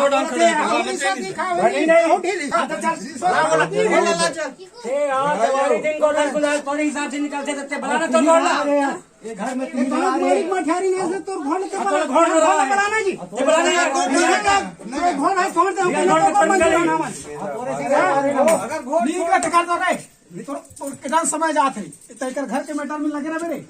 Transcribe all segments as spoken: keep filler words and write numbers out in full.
नहीं, नहीं, नहीं। ए यार, तुम्हारे दिन को दस गुलाब तोरे हिसाब से निकलते रहते, बलाना तो बोल रहा। ये घर में तीन बार आ रहे हैं। मठारी में से तोर घर के हाँ, बला-, तोर घर घर बला है। बलाना जी। ये बलाना यार, घर बलाना। ये घर है, समझ जाओ, ये घर में घर बन बन गई। जाना मन। अगर घर नहीं का टका तो रे, नहीं तो, तो कितना समय जात है, इतना एकर घर के मैटर में लगे रहे रे।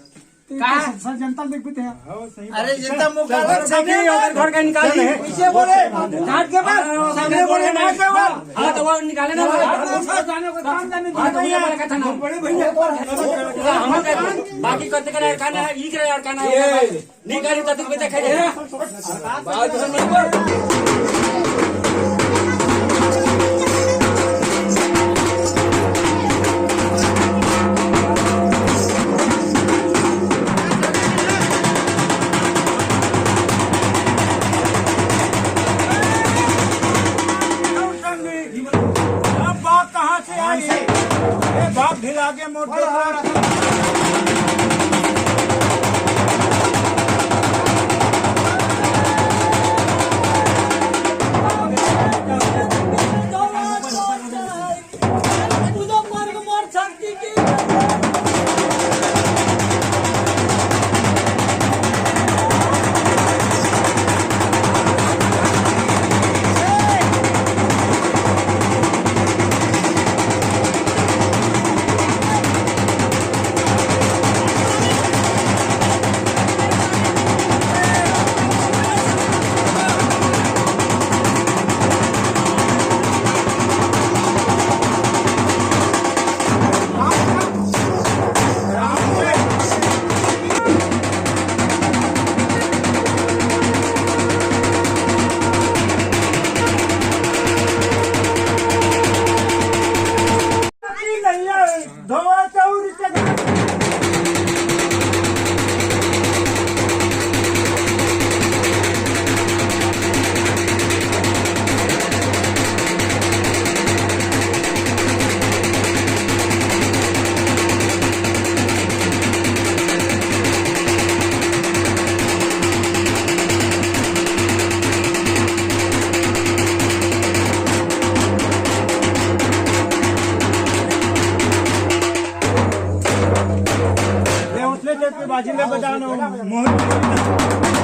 तो कहाँ? सब, सब जनता देख पीते हैं। अरे, जनता मुकाबला अरे, सामने देखिए, उधर घर का निकाल दे। पीछे बोले, झाट के बाद, सामने बोले, झाट के बाद। हाँ, तो वो निकाले ना। हाँ, तो वो जाने को काम जाने हाँ, तो दीजिए। ये वाला का था ना। बड़े भैया। हाँ, हम लोग का बाकी करते करे अरकाना है, ई करे अरकाना है। नहीं करी तो तू बता, खाई दे। बात सुन। अब बात कहाँ से आई? ये बाप ढिला के मोटे ये उतने टेप पे बाजी में बजाना हो, मोहन।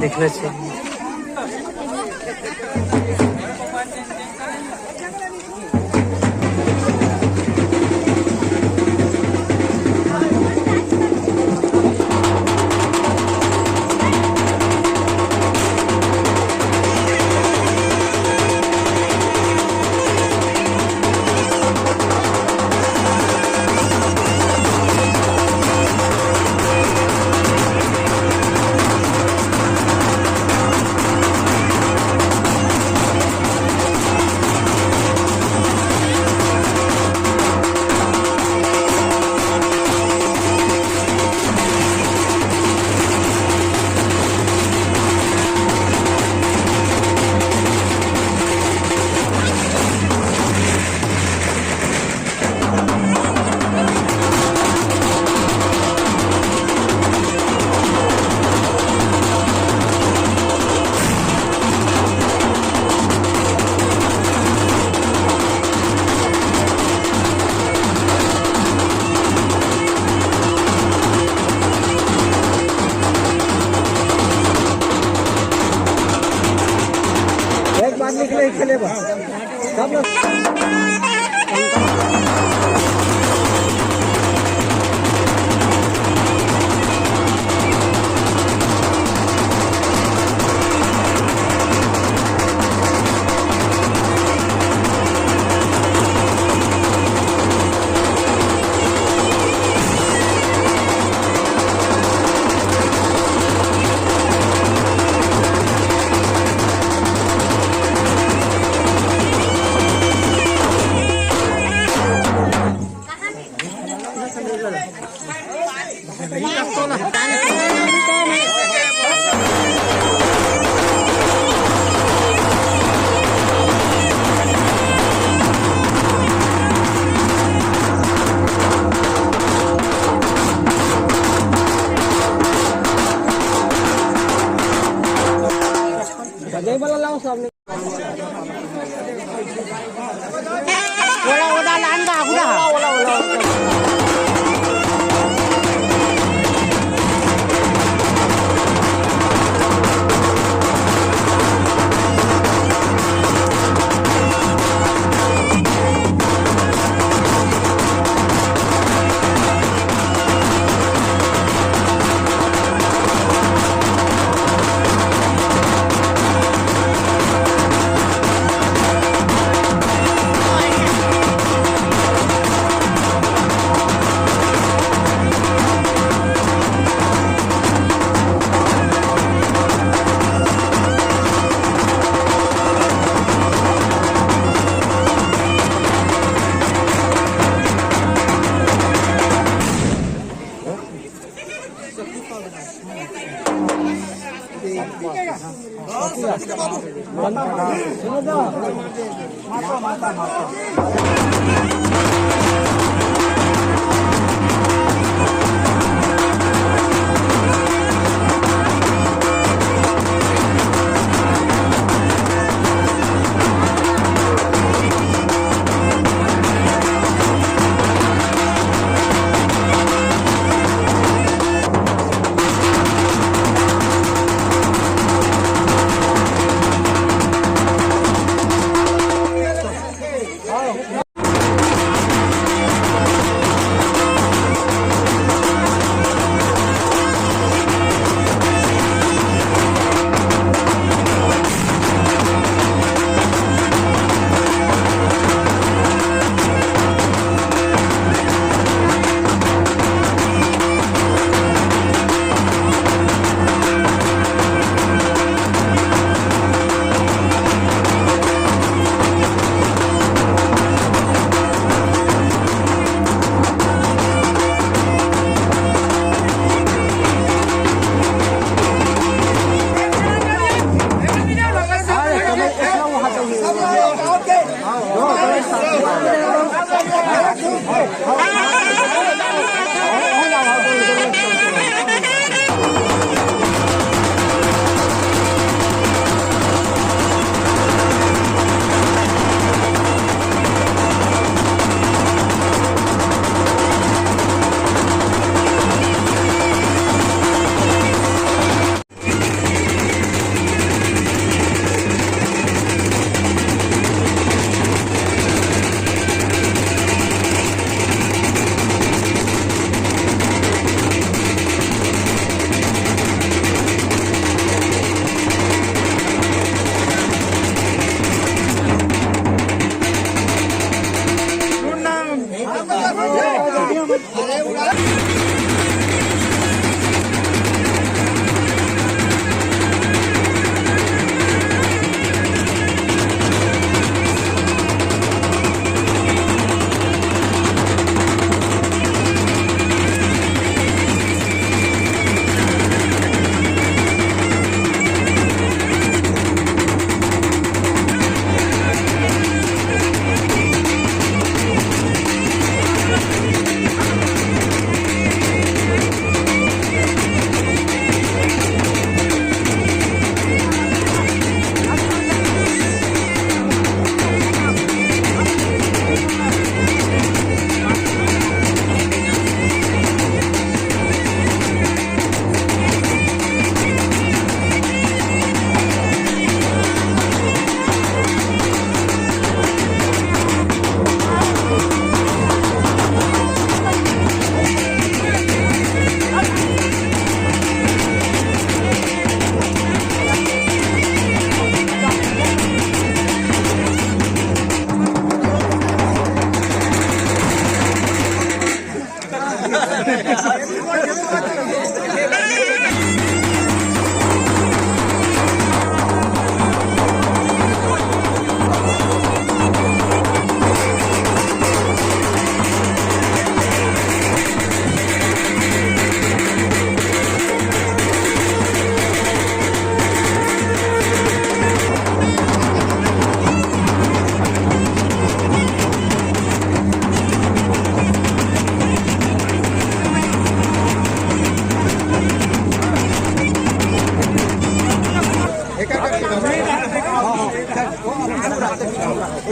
देखना चाहिए।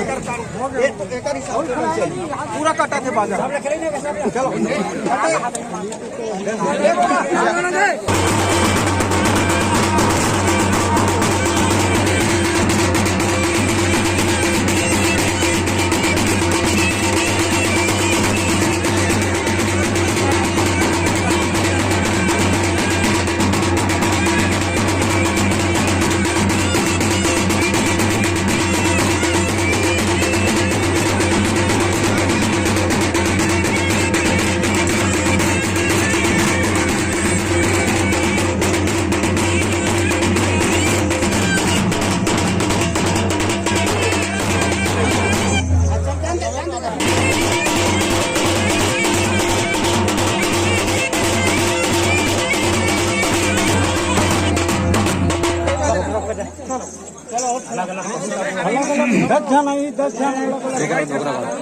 एकर हिसाब से होना चाहिए। पूरा कटा थे बाजार। चलो। दस झन आई, दस झन।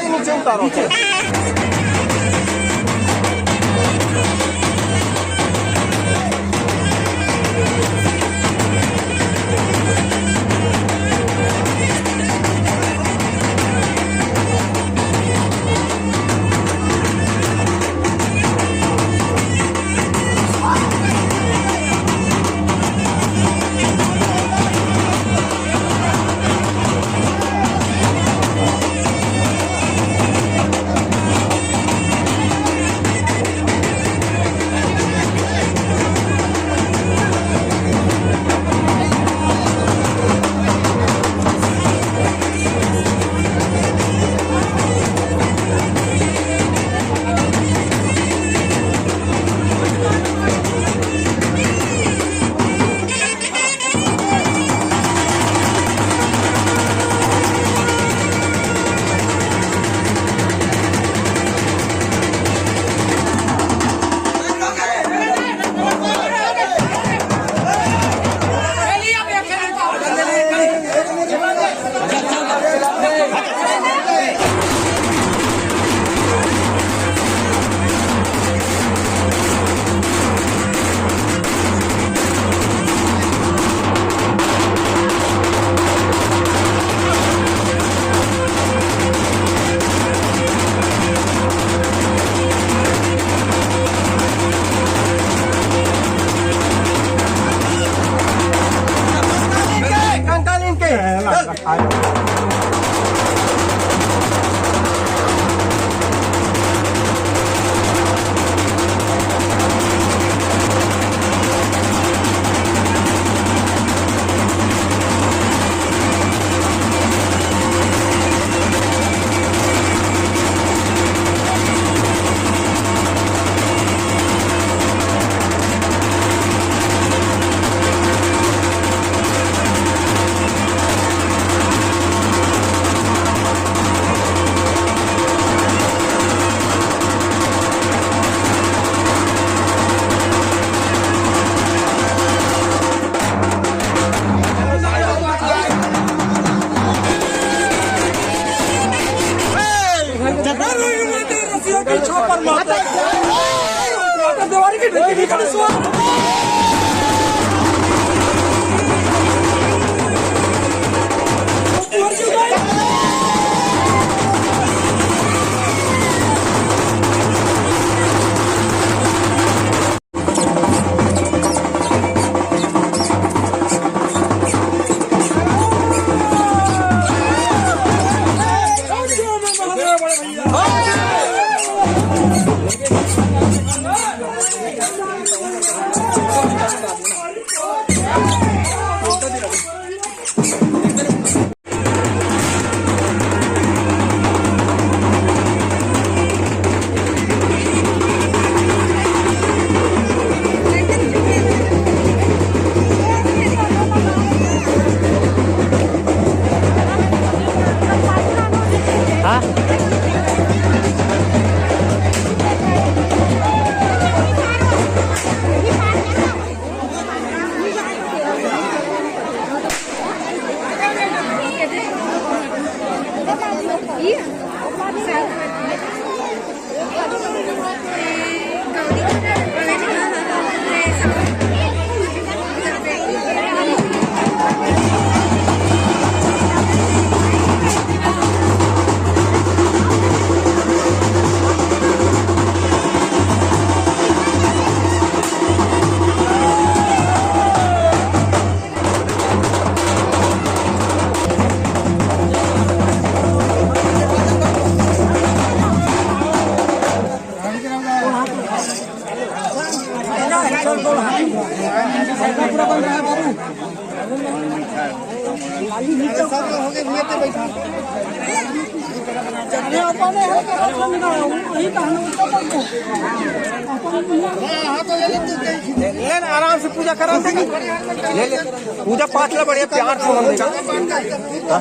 नीचे उतारो। कंकालीन के। ले ना, आराम से पूजा करा सके। ले ले, पूजा पाठ ला बढ़िया प्यार से होना देगा। हाँ?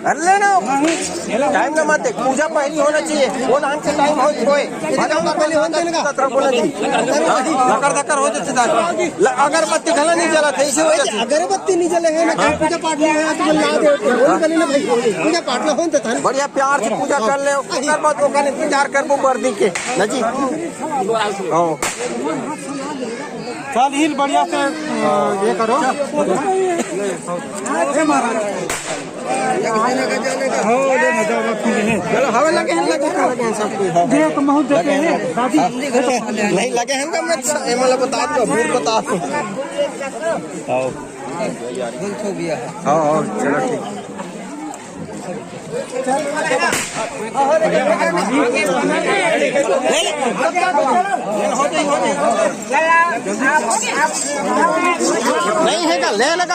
अरे ले ना, टाइम ना मत देख, पूजा पहली होना चाहिए। वो धान के टाइम हो, होए। पहली होना देने का। लकर दकर हो जाते दादा। अगरबत्ती घला नहीं जलत हे, इसे वजह से। अगरबत्ती नहीं जले हे ना, कहीं पूजा पाठ नहीं होय, तो बोल ना दे, तो बोल बने ना भाई, पूजा पाठ ला होन तो था ना। बढ़िया प्यार से पूजा कर ले, ओकर बाद ओकर इंतजार करबो बरदी के, ना जी? हाँ। चल, हिल बढ़िया से, अ, ये करो। हाँ, ले ना, जाओ, रख दीजिए। चलो, हवे लगे हैं, लगे हैं, लगे हैं, सब कोई, हाँ। ये तो महूँ देते हैं, दादी। नहीं लगे हैं, तो मैं एमएलए बता दूँ, बूढ़ बता दूँ। आओ। हाँ, हाँ, चलो, ठीक। नहीं है क्या? ले लगा।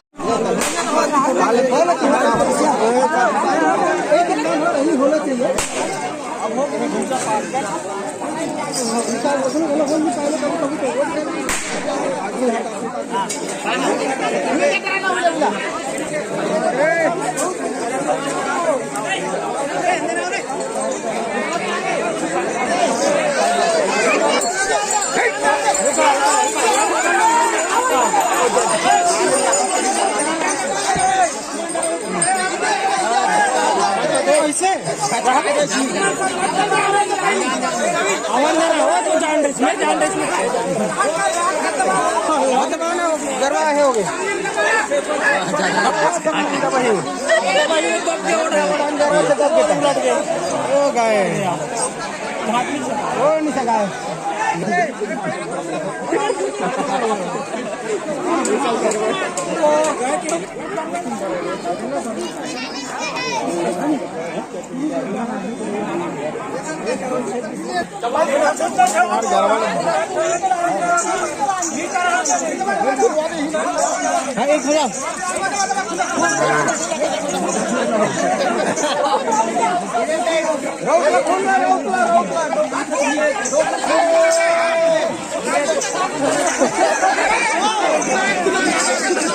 गरबा हे हो गए। हो गए। ओ निशा गाय।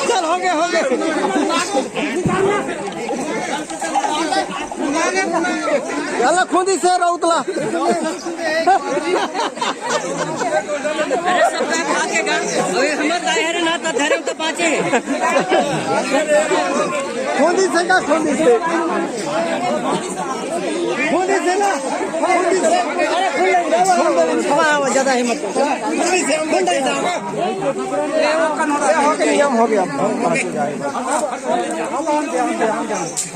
चल, हो गया, हो गया। चल, खुदी से रौतला। अरे, सबका भागेगा। अभी हमर दाई हरे ना, त धरे तो पाचे। खुदी से का, खुदी से। खुदी से ना, खुदी से। अरे, खुद ले, खुद ले। हाँ, ज्यादा हिम्मत। खुदी से, खुदी से। हो गया, नियम हो गया।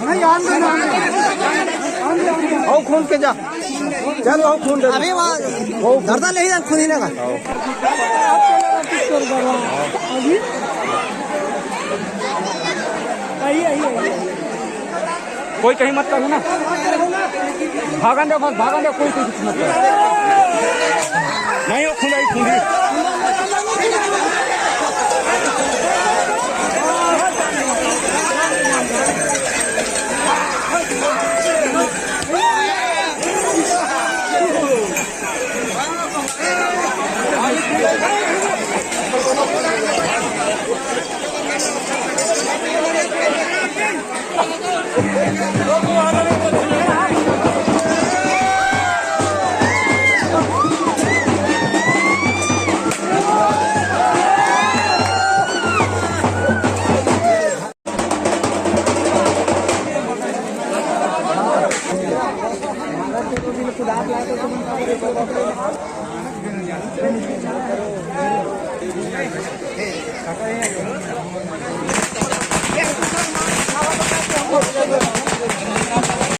नहीं, आन दे ना, आन दे। आन दे, आन दे। आओ, खून के जा। चल, आओ, खून दे। अभी वहाँ वो दर्दा ले ही जा, खून ही लगा। अभी? आई, आई, आई। कोई कहीं मत करो ना। भागन दो, बस भागन दो, कोई कुछ मत करो।